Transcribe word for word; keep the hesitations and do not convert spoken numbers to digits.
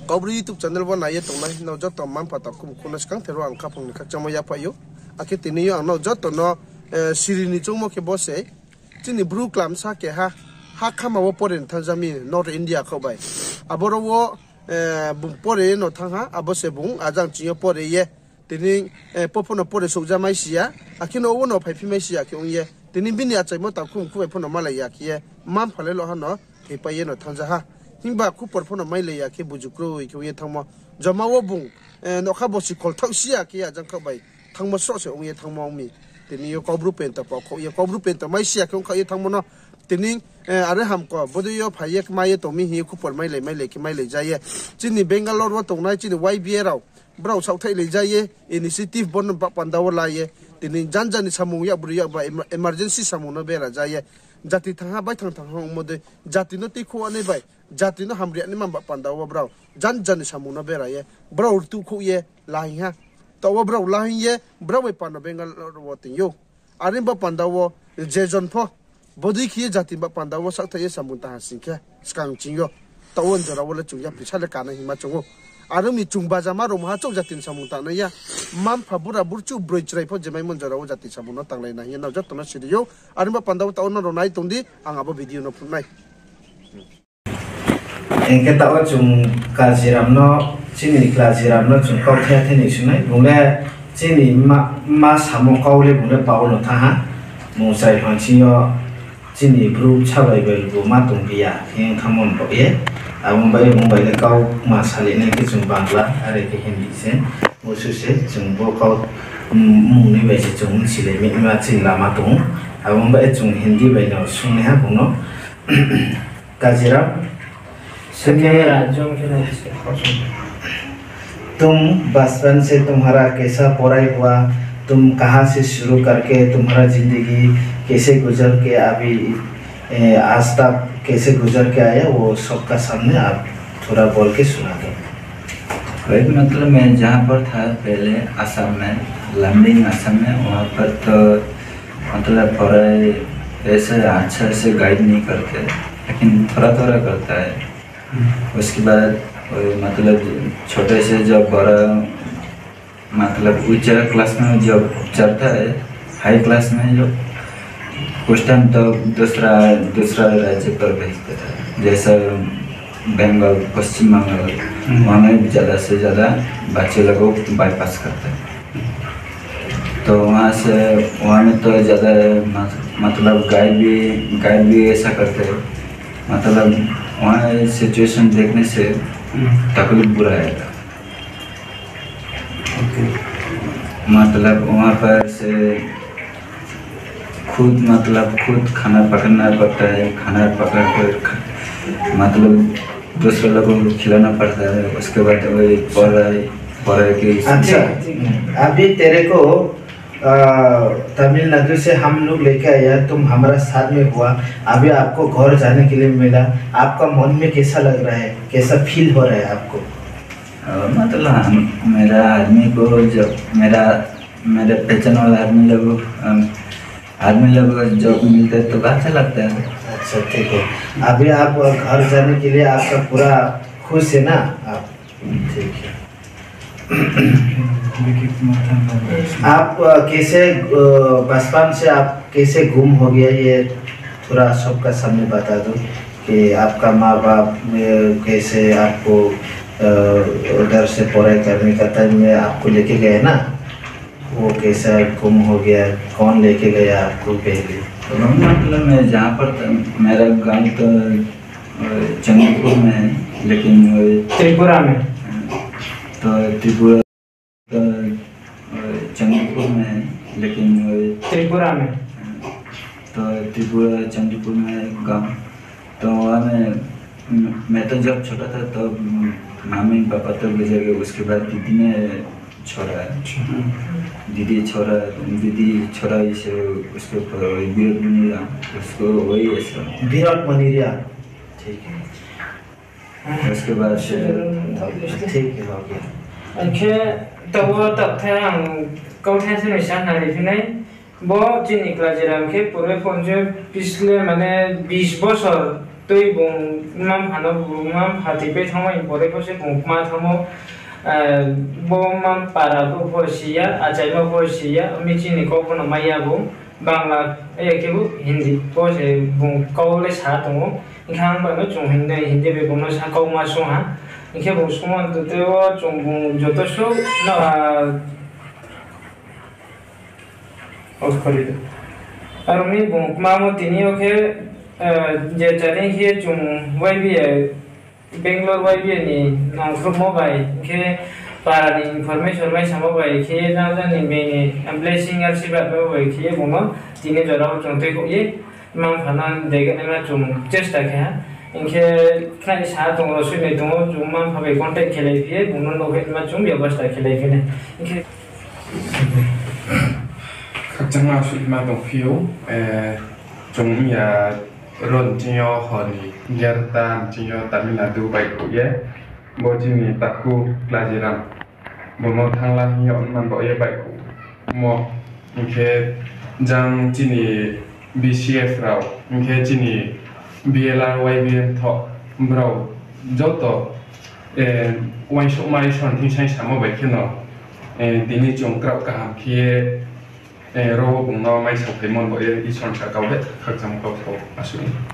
Kaubru YouTube channel wo nai ye tongnai nrao joto mma-mpha takhu mkhu no skangther wo ang khaphang ni khakchangmo yaphaih ou. Akhe tini yo ang nrao joto no, eh, siri ni choungmo khe bo se, chini Bru klamsa keha, ha khama wo pore ni thanngja mi North India khaoh bai. Aboro wo, eh, bung pore no thanng ha, abo se bung ajang ching yo pore ye. Tini, eh, pho pho no pore souhja mai si ya, akhe no wo no phaiphi mai si ya khe ong ye. Tini bini achaimo takhu mkhu bai pho no malai ya khe ye, mma-mpha le lo ha no, theipai ye no thanngja ha. Himba khupor pho no mailai ya khe buju kroi khe ong ye thanngmo. Joma wo bung, eh, nokha bosi khol thaoh si ya khe ye ajang khaoh bai thanngmo sroh se ong ye thanngmo ong mi. Tini yo Kaubru penta pho khaoh ye, Kaubru penta mai si ya khe ong khaoh ye thanngmo no. Tini, eh, are hamko, bodei yo phai ye kma ye tong mi hing ye khupor mailai mailai khe mailai ja ye. Chini Bangalore wo tongnai chini Y B A rao, brao saohthaihlai ja ye, initiative bo no ba panda wo la ye. Tini janja ni samung yakbroi yakba, emer-, emergency samung no bera ja ye. Jati thangha baithang thangha ongmo dei, jati no tuikhouh nai bai, jati no hamri nai ma ba panda wo brao janja ni samung no bera ye, brao rtuhkhouh ye la hing ha. Taoh wo brao la hing ye, brao bai panda Bangalore wo toing ou. Are ba panda wo je jon pho bodei khe ye jati ba panda wo saohthaih ye samung tang ha sing khe skang ching yo. Taoh wo jora wo le chung yapri sa le kanai hingma choung ou. Are ong mi chung bajama rao maha chouh jati ni samung tangnai ya. Mma-mpha bura burchuh broi chrai pho je maimo jora wo jati samung no tanglai na hing ye nrao joto no siri ou. Are ba panda wo taoh wo nrao nai tong di, ang abo video no phnuh nai. Hing khe taoh wo chung Kajiram no, chini Kajiram no chung kauthai thai ni sunai. Bung le chini ma, ma samo kau le bung le pao no thanng ha. Mungchai phang ching yo chini Bru bsa bai bai bo ma tongphi ya, hing thanngmo ni baoh ye. Abo bai bung bai le kau ma sali nai khe chung Bangla, are khe Hindi se. Bo su se chung bo kau, mm, mung ni bai se chung silai mi ma chini lama tong ou. Abo bai chung Hindi bai no sungnaiha bung no. Kajiram, तुम बचपन से तुम्हारा कैसा पढ़ाई हुआ, तुम कहाँ से शुरू करके तुम्हारा जिंदगी कैसे गुजर के अभी, ए, आज तक कैसे गुजर के आया, वो सबका सामने आप थोड़ा बोल के सुना दो। वही मतलब मैं जहाँ पर था पहले आसाम में, लमडिंग आसाम में, वहाँ पर तो मतलब पढ़ाई ऐसे अच्छा से गाइड नहीं करते, लेकिन थोड़ा थोड़ा करता है। उसके बाद वो मतलब छोटे से जब बड़ा मतलब ऊंचा क्लास में जब चढ़ता है, हाई क्लास में जब, उस टाइम तो दूसरा, दूसरा राज्य पर भेज देता है, जैसा बंगाल, पश्चिम बंगाल, हम्म। वहाँ में ज्यादा से ज्यादा बच्चे लोगों को बाईपास करता है। तो वहाँ से, वहाँ में तो ज्यादा मत-, मतलब गाइड भी, गाइड भी ऐसा करते हैं। मतलब वहाँ सिचुएशन देखने से हम्म। तकलीफ बुरा आएगा। ओके। मतलब वहाँ पर से खुद, मतलब खुद खाना पकाना पड़ता है, खाना पका कर ख-, मतलब दूसरे लोगों को खिलाना पड़ता है, उसके बाद वही पढ़ाई, पढ़ाई की अच्छा, अभी तेरे को, अ, तमिलनाडु से हम लोग लेके आया, तुम हमारा साथ में हुआ, अभी आपको घर जाने के लिए मिला, आपका मन में कैसा लग रहा है, कैसा फील हो रहा है आपको? अ, मतलब हम, मेरा आदमी को जब मेरा, मेरे पहचान वाला आदमी लोग, अम, आदमी लोग को जॉब मिलता है तो अच्छा लगता है। अच्छा, ठीक है। अभी आप घर जाने के लिए आपका पूरा खुश है ना आप? ठीक है। आप, अ, कैसे, अ, बचपन से आप कैसे गुम हो गया, ये थोड़ा सबका सामने बता दो कि आपका माँ बाप, अ, कैसे आपको, अ, उधर से पढ़ाई करने का टाइम में आपको लेके गए ना, वो कैसा गुम हो गया, कौन लेके गया आपको पहले? तो मतलब मैं जहाँ पर था, मेरा गाँव तो, अ, चंद्रपुर में है, लेकिन वो त्रिपुरा में। तो त्रिपुरा तो, अ, चंद्रपुर में है, लेकिन, अ, त्रिपुरा में। तो त्रिपुरा, चंद्रपुर में एक गाँव। तो वहाँ में, म-, मैं तो जब छोटा था, तब, म-, मम्मी पापा तो गुजर गए, उसके बाद दीदी ने छोड़ा है। अच्छा। दीदी छोड़ा, दीदी छोड़ा, इसे उसके ऊपर वही विरोध नहीं रहा, उसको वही ऐसा। विरोध बनी रहा। ठीक है। उसके बाद से ठीक है, हो गया। Akhe taoh wo taoh thai ang kauthai se nai sa nai phi nai. Bo chini Klajiram khe purbe phone se pisle mane bis bosor Tui bung mma-mpha no, bung mma-mpha toipai thanngmo ni pore pho se bung kma thanngmo, bo mma para brouh pho si ya, achaimo pho si ya, mi chini kau pho no mai ya bung, Bangla, ya khebu Hindi pho se bung kau le sa tong ou. Hing khe ang bai no chung Hindi, Hindi bai bung no sa kau ma sung ha. Hing khe bung sungmo ni tui wo chung bung joto suh no, a, Aro mi bung kma mo tini yo khe, je chari khe chung Y B A, Bangalore Y B A ni nangkhruhmo bai, hing khe para ni information mai samo bai khe ye jang jang ni bini blessing ashirbad bai khe ye bung no tini jora wo chung tuikhouh ye mma-mpha no dege naima chung chesta khe ha. Hing khe khnai sa tong rao, suinai tong ou, chung mma-mpha bai contact khelai phi ye, bung no nuhhai ma chung byabosta khelai phi nai. Hing khe khakchangma suima tongphi ou, chung ya ron ching yo hor ni gerta ching yo Tamil Nadu baihkhouh ye, bo chini takhu Klajiram, bung no thanngla hing ye onman baoh ye baihkhouhmo, hing khe jang chini B C F rao, hing khe chini B L R Y B N thoh, brao joto uaingsouhma Isor ni thing saing samo bai kheno, tini chung kraoh kaham khe ye, ro wo bung no mai saphaimo ni baoh ye Isor ni saka wo khakchangma kau sa ou, asuh.